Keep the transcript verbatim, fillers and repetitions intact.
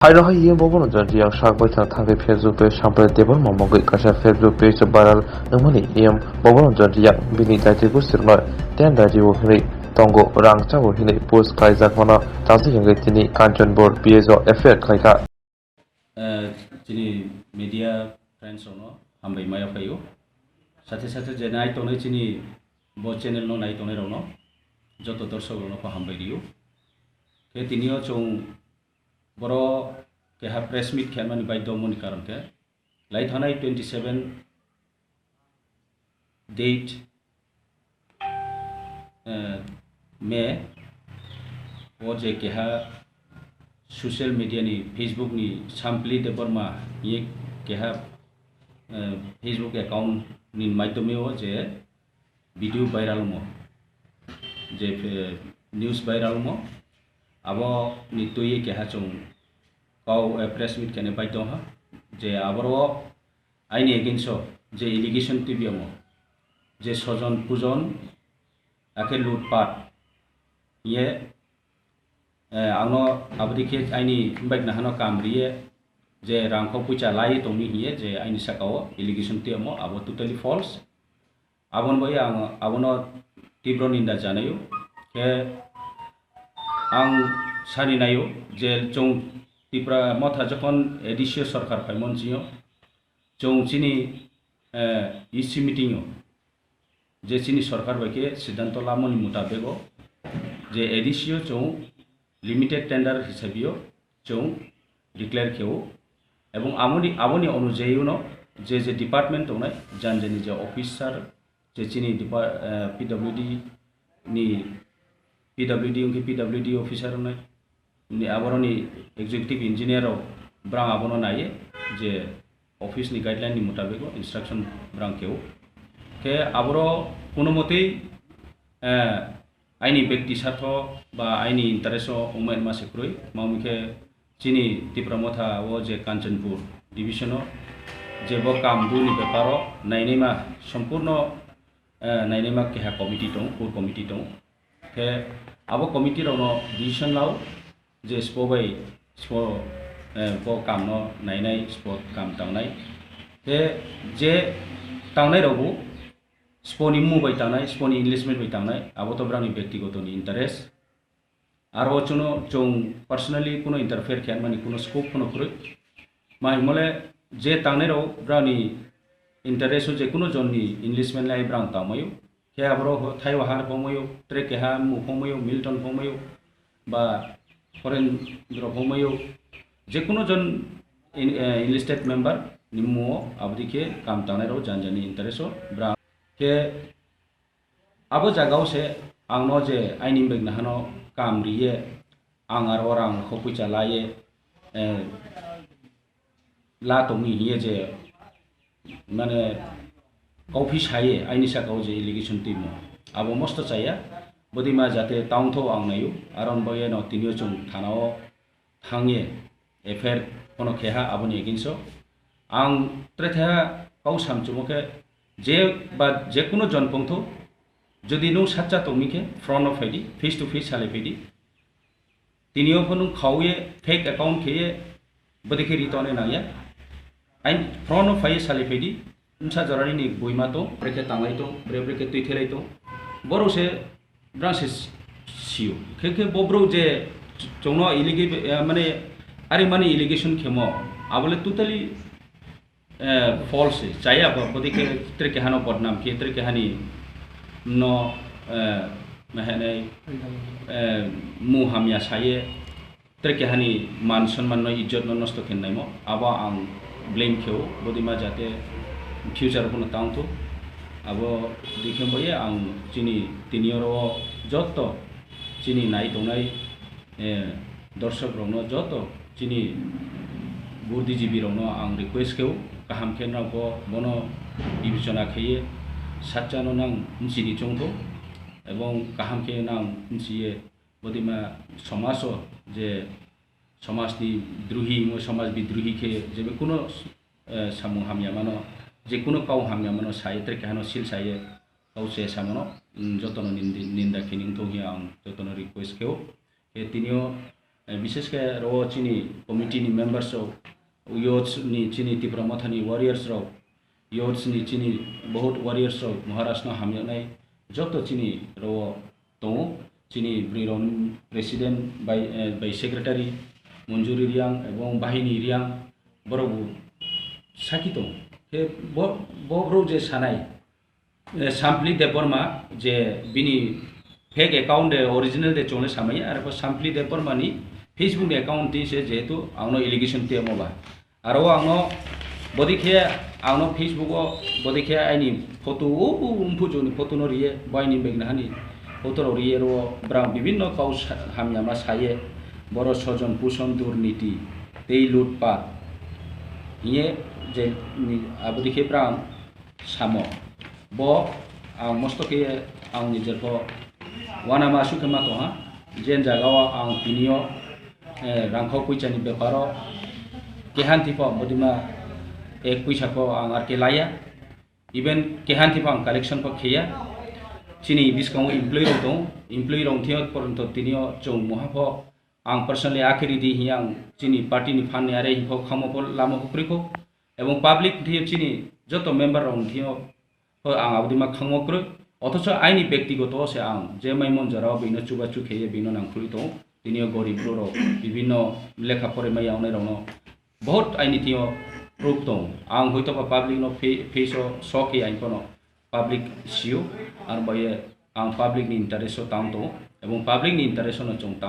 Haino hai E M Boboloranjan Reang sak baithang thangwi Facebook page Samprai Debbarma mungwi kaisa Facebook page viral wngmani E M Boboloranjan Reang bini daiti gustirokno ten radio hinwi tongo rang chao hinwi post khlaijakmano tansik wngwi tini Kanchanpur P S O F I R khlaikha. Eh, chini media friends rokno hambai maya phaio. Sathe sathe je nai tongnai chini bo channel no nai tongnai rokno joto dorshok rokno pho hambai rio. Khe tinio chwng boro keha press meet khe mani baidho moni karon khe lai thanai twenty seven date, eh, May o je keha social media ni Facebook ni Sampli Debbarma ye keha, eh, Facebook account ni maidhome o je video viral mo, je, eh, news viral mo, abo ni twi keha chwng kau, eh, press meet kene baidho ha je aboro aini against o je allegation tibiyamo, je sojon pujon, akhe lutpat ye, eh, angno abodi khe aini bike nahano kam riye, je rangkho puisa lai tongni hiye, je aini sakao allegation tiyamo, abo totally false. Aboni bai ang abono tibro ninda janaio. Khe ang sani naio je chwng Tipra Motha jokhon A D C o sorkar phaimon chio, chwng chini, eh, E C meeting o je chini sorkar bai khe siddhanto lamoni mutabego je A D C o chwng limited tender hisabio chwng declare kheo, ebong amoni, aboni onujayino je je department tongnai, jan jani je officer, je chini depar-, eh, P W D ni, P W D wngkhe P W D officer wngnai, ni aboroni executive engineer rok brang abono naiye je office ni guideline ni mutabego instruction brang kheo. Khe aboro kuno motwi, eh, aini bekti sartho ba aini interest o wngmani ma se kwrwi, ma wngkhe chini Tipra Motha o je Kanchanpur division o je bo kam duni bepar o nainai ma sompurno, eh, nainai ma keha committee tong, core committee tong. Khe abo committee rokno decision lao je spo bai spo, eh, bo kamno nainai, spo kam tangnai. Khe je tangnai rokbo sponi mung bai tangnai, sponi enlistment bai tangnai, abo to brangni bektigoto ni interest. Aro chwngno chwng personally kuno interfere khe mani kuno scope phano kwrwi. Ma himole je tangnai rok brani interest o je kuno jonni enlistment lai brang tangmaio. Khe aboro thai wahar phongmaio, tre keha mu phongmaio, Milton phongmaio, ba Horendro phongmaio, je kuno jon in-, eh, enlisted member ni muo abodi khe kam tangnai rok jan jani interest o brang. Khe abo jagao se angno je aini bek nahano kam riye, ang aro rang kho puisa laye, eh, la tongni hiye je, mane, kauphi saye aini sakao je allegation twimo, abo mosto chaya, bodima jate tongtho ang naio, aron bagwi no tinio chwng thanao thangye F I R phano kheha aboni against o. Ang tretha kau samchumo khe je ba je kuno jon pongtho, jodi nung sacha tongmi khe front o phaidi, face to face salai phaidi. Tinio pho nung khauye fake account kheye bwdikhe ri tone nangya. Ain front o phaiye salai phaidi. Bwsa jorani ni buima tong, brekhe tanglai tong, bre brekhe twi thelai tong. Borok se brang se sio. Khe khe bo bro je chongno iligi, eh, mane ari mani allegation khemo, abole totally, eh, false se. Chaya bo, bodi khe tre kehano bodnam khe, tre kehani no, eh, mahanai, eh, mu hamya saye. Tre kehani man sonman no, ijjot no nosto khe naimo, abo ang blame kheo, bodima jate future bono tangthu. Abo dikhe boye ang chini tini oro joto chini nai tongnai, eh, dorshok rokno joto chini buddhijibi rokno ang request kheo, kaham khe nang bo bono bibechona kheye sacha no nang bwsini chongtho, ebong kaham khe nang bwsiye Bodima somaj o je somaj ni drohi, mo somaj bidrohi khe je kuno, eh, samung hamya mano, je kuno kau hamya mano sai tre kehano sil sai kau se samano, mm, jotono nindi-, ninda khe ning thung hiya ang jotono request kheo. Khe tinio Eh, bishesh khe ro chini committee ni members rok, youths ni chini Tipra Motha ni warriors rok, youths ni chini bahut warriors rok Maharaj no hamjaknai joto chini ro tongo. Chini bwrwi rok president bai, eh, bai secretary Manjuri Riang ebong Bahini Riang borok bo saki tongo. Khe bo, bo bro je sanai, eh, Sampli Debbarma je bini fake account de original de chongle samaya, arpho Sampli Debbarma ni Facebook ni account tin se jehetu ang no allegation tiyamo ba. Aro ang no bodi khe ang no Facebook o bodi khe aini photo o, o, umphu joni photo no riye, bai ni begna hani photo rok riye ro brang bibinno kau sa-, hamya ma saye, boro sojon puson durniti tei lutpat hiye je ni abodi khe brang samo. Bo ang mosto khe ang nijer pho uanama aswk khe ma tongha, jen jaga o ang tini o, eh, rangkhok puisa ni bepar o kehan thipho bodima ek puisa pho ang ar khe laya, even kehan thipho ang collection pho kheya. Chini bwskango employee rok tongo, employee rok thio poronto tini o chwng moha pho ang personally akhiri di hiya ang chini party ni phan ni are hipho khamo pho lama pho kwrwi kho. Ebong public thio chini joto member rok thio pho ang abodi ma khangmo kwrwi. Othocho aini bektigoto se ang je mai mon jora o bino chuba chu kheye bino nang khurwi tongo. Tini o gorib bro rok bibinno lekha pore mai yawnai rokno bahut aini thio proof tongo. Ang hoito ba public no fe-, face o show khe ang kono public sio, ar baye ang public ni interest o tang tongo, ebong public ni interest o no chwng tang